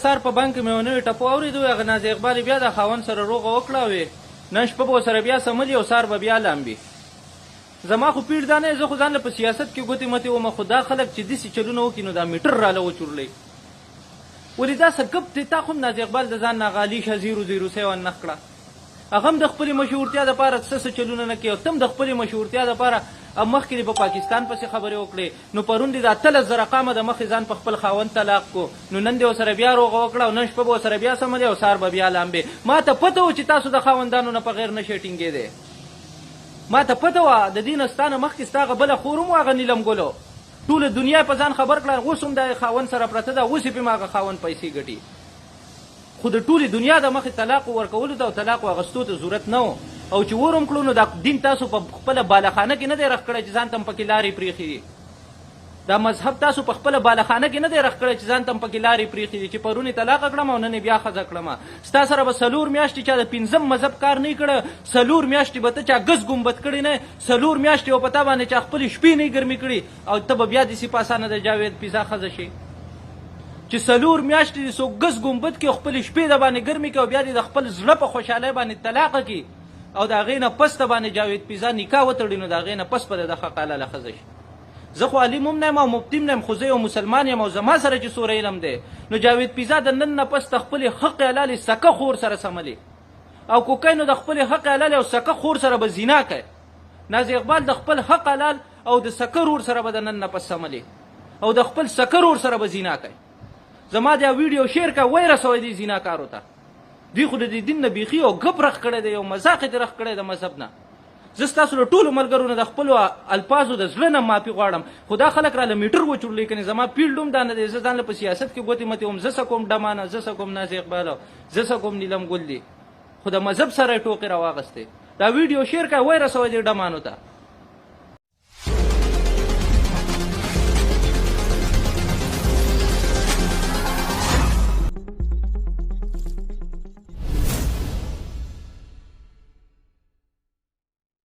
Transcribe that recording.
سهار په بانک کې مې یوه نوې ټپه واورېده، وایي هغه نازیه اقبال یې بیا د خاوند سره روغه وکړه او وایي نن شپه به ورسره بیا څملي او سهار به بیا لامبي. زما خو پیړ دا نه دی، زه خو ځان له په سیاست کې ګوتې متې وم، خو دا خلک چې داسې چلونه وکړي نو دا میټر راله وچورلوي. ولې دا څه ګپ دی؟ تا خو هم نازیه اقبال د ځان نه هغه علیشه 007 نخ کړه، هغه هم د خپلې مشهورتیا دپاره څه څه چلونه نه کوي او ته هم د خپلې مشهورتیا دپاره مخکې دې په پاکستان پسې خبرې وکړې، نو پرون دې د 18,000 قامه د مخې ځان په خپل خاوند طلاق کو، نو نن دې ورسره بیا روغه وکړه او نن شپه به ورسره بیا سملې او سهار به بیا لامبې. ما ته پته و چې تاسو د خاوندانو نه په غیر نه شئ ټینګېدی، ما ته پته وه. د دې نه ستا نه مخکې ستا هغه بله خور هم وه، هغه نیلم ګلو، ټوله دنیا یې په ځان خبر کړه، اوس هم د هغې خاوند سره پرته ده، اوس یې پرې هغه خاوند پیسې ګټي. خو د ټولې دنیا د مخې طلاق ورکولو ته او طلاق اخیستو ته ضرورت نه و، او چې ور هم کړو نو دا دین تاسو په خپله بالاخانه کې نه دی رخ کړی چې ځان ته هم پکې لارې پرېښې دي. دا مذهب تاسو په خپله بالاخانه کې نه دی رخ کړی چې ځان ته هم پکې لارې پرېښې دي چې پرون یې طلاقه کړم او نن یې بیا ښځه کړم. ستا سره به 4 میاشتې چا د پنځم مذهب کار نه کړی، 4 میاشتې به ته چا ګز ګومبد کړی نه، 4 میاشتې به په تا باندې چا خپلې شپې نه ګرمې کړي او ته به بیا داسې په اسانه د جاوید پیزا ښځه شې چې 4 میاشتې دې څوک ګز ګومبد کړي او خپلې شپې د باندې ګرمې کړي او بیا دې د خپل زړه په خوشحالۍ باندې طلاقه کړي او د هغې نه پس ته باندې جاوید پیزا نکاح وتړي، نو د هغې نه پس به د حق حلاله ښځه شي. زه خو عالم هم نه یم او مفتي هم نه یم، خو زه یو مسلمان یم او زما سره چې څومره علم دی، نو جاوید پیزا د نن نه پس د خپلې حق حلالې سکه خور سره سملې او کو کوي نو د خپلې حق حلالې او سکه خور سره به زنا کوي. ناز اقبال د خپل حق حلال او د سکه رور سره به د نن نه پس سملې او د خپل سکه رور سره به زنا کوي. زما دا ویډیو شیر کړه، ویې رسوئ دې زناکارو ته. دوی خو د دې دین نه بیخي یو ګپ رخ کړی دی، یو مذاق یې ترې رخ کړی د مذهب نه. زه ستاسو له ټولو ملګرو نه د خپلو الفاظو د زړه نه معافي غواړم، خو دا خلک راله میټر وچورلوي، کنې زما پیلډ هم دا نه دی. زه ځان له په سیاست کې ګوتې متې وم، زه څه کوم ډمانه، زه څه کوم ناز اقبال، زه څه کوم نیلم ګل دی، خو د مذهب سره یې ټوقې راواغستې. دا ویډیو شیر کړه، ویې رسوئ دې ډمانو ته.